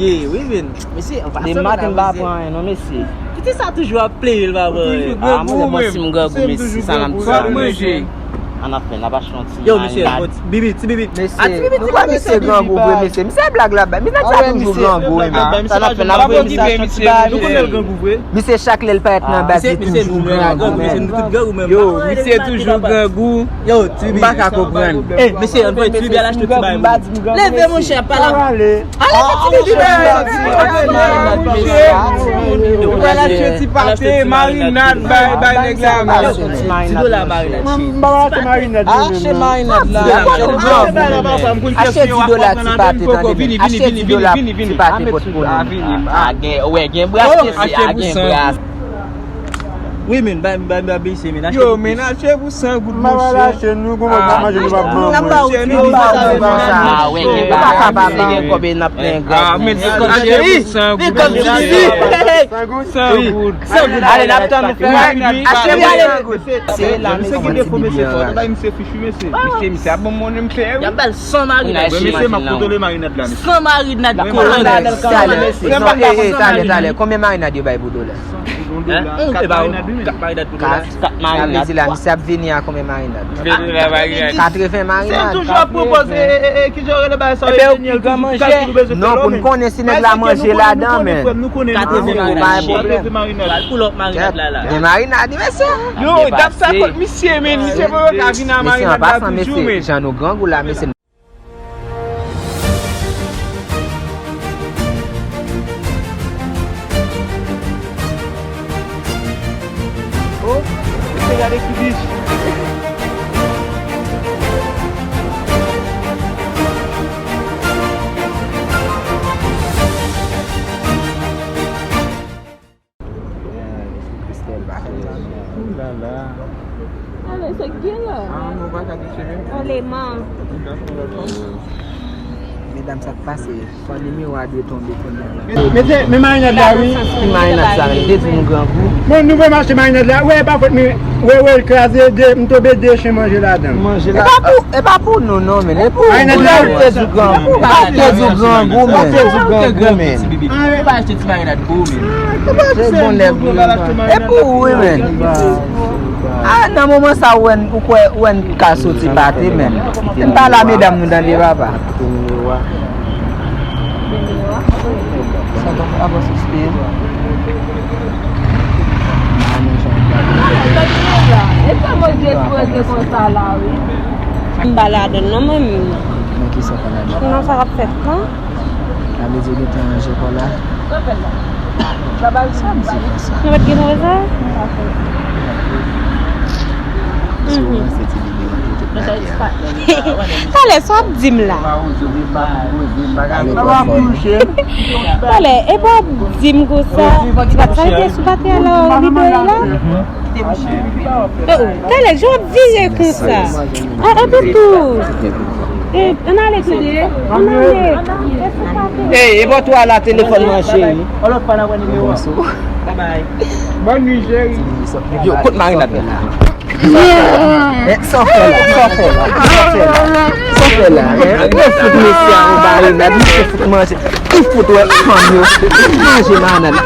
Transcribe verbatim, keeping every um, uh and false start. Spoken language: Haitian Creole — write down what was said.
Wi, men, mesye, an pasan. Depi maten m pa pran anyen non, mesye. Piti sa toujou ap plede, l pa bon. Ah, mwen, mwen, si m grangou, mesye, sa n ap di sa, mesye. An ap fè, n ap achte yon ti marinad. Yo, mesye, bon, ti bibi, ti bibi. Mesye, nou kwè misye grangou vre, mesye. Misye blag la, misye nèg sa toujou grangou, wi, men. Sa n ap fè, n ap voye misye achte yon ti bagay, mesye. Misye chak lè l parèt nan baz, li toujou grangou, men. Yo, misye toujou grangou. Yo, ti bibi. M pa ka konprann. Eh, mesye, ann voye ti bibi al achte yon ti bagay. Leve, monchè, pa la. Ale, ti bibi, ale, ti bibi, ale, monchè. Ou pral achte ti pate, marinad, bay, bay nèg la, men. Ti dola marinad, cheri. M pa pral achte marinad, non. Achte marinad la. Achte ti dola ti pate, tande byen. Achte ti dola ti pate, pot pou nou. Ah, gen, wè, gen bras, mesye, ah, gen bras. Wi, men, bay, bay, bay, bay, mesye, men, achte pou plis. Yo, men, achte pou san goud, monchè. M pa pral achte, nou, gon lòt bagay manje, nou p ap pran, monchè. Ah, wè, gen bras, mesye, gen kòb, e n ap plen grèt. Ah, men, achte pou san goud. San goud. San goud. Ale, n ap tann nou fè. Achte, ale. Se la, mesye, ki defo, mesye, fò. Bay misye fichi, mesye. Mesye, misye ap ban m monnen m fè, wi. Y ap ba l san marinad. Mesye, m ap kontwole marinad la, mesye. San marinad, konnen. Talè, talè, talè. Konbyen marinad yo bay pou dola? Hein? Kat marinad, wi, men. Kat marinad pou dola. Kat marinad. Sa vle di la, misye ap vini a konbyen marinad? Katreven marinad. Se toujou ap pwopoze, e, e, e, ki jan yo rele bagay sa yo, Daniel, toujou kalkil ou bezwen fè. Non, pou n konnen si nèg la manje ladan, men. Katreven marinad. Katreven marinad. Pral pull up marinad la, la. Gen marinad, mesye. Yo, dap sa kot misye, men. Misye pa ka vin a marinad la toujou, men. Jan nou grangou la, mesye. Oh, misye gade ki dich. Christelle pa fè. Ooh la la. Ale, se gen la. Ah, nou pa ka touche menm. Oleman. Medam, sa k pase? Fò nimewo a dwe tonbe kounye a la. Men, men, men marinad la, wi. Ki marinad sa menm? Te di nou grangou. Bon, nou vle m achte marinad la. Wè, e pa fòt mwen. Wè, wè, l kraze, de, m tonbe de chen manje ladan. Manje la. E pa pou, e pa pou nou, non, men. E pou ou. Marinad la. Te di grangou. Te di grangou, men. Te di grangou, men. Ah, e pa achte ti marinad pou ou, men. Se bon nèg, wi. E pou ou, wi, men. Ah, nan moman sa, ou wè n, ou kwè, ou wè n ka soti pate, men. N pa la, medam, nou tande, papa. M pa ladann non, mwen menm. Nan ki sa pa ladann? Nan sa k ap fèt lan. Sa vle di ou gentan ranje kò la? Sa m di konsa. Nou pa t gen move sa? Si w ranse ti bebe manje tout bagay a. Talè, sa w ap di m la? Talè, e pa w ap di m konsa? Ti bat sa rete sou pate a la, rido e la? Oh, talè, jan w ap vire konsa. Ah, ah, toutou. Eh, ann ale, tande. Ann ale. Ey, e bò twa la telefòn mwen, cheri. Yon lòt fwa n a wè nimewo a. Bye bye. Bòn nwi, cheri. Yo, kot marinad la? Eh, sa w fè la? Sa w fè la? Sa w fè la? Sa w fè la? Eh, yo fout mesye a yon marinad, misye fout manje. Ki fout wè fanm yo manje marinad.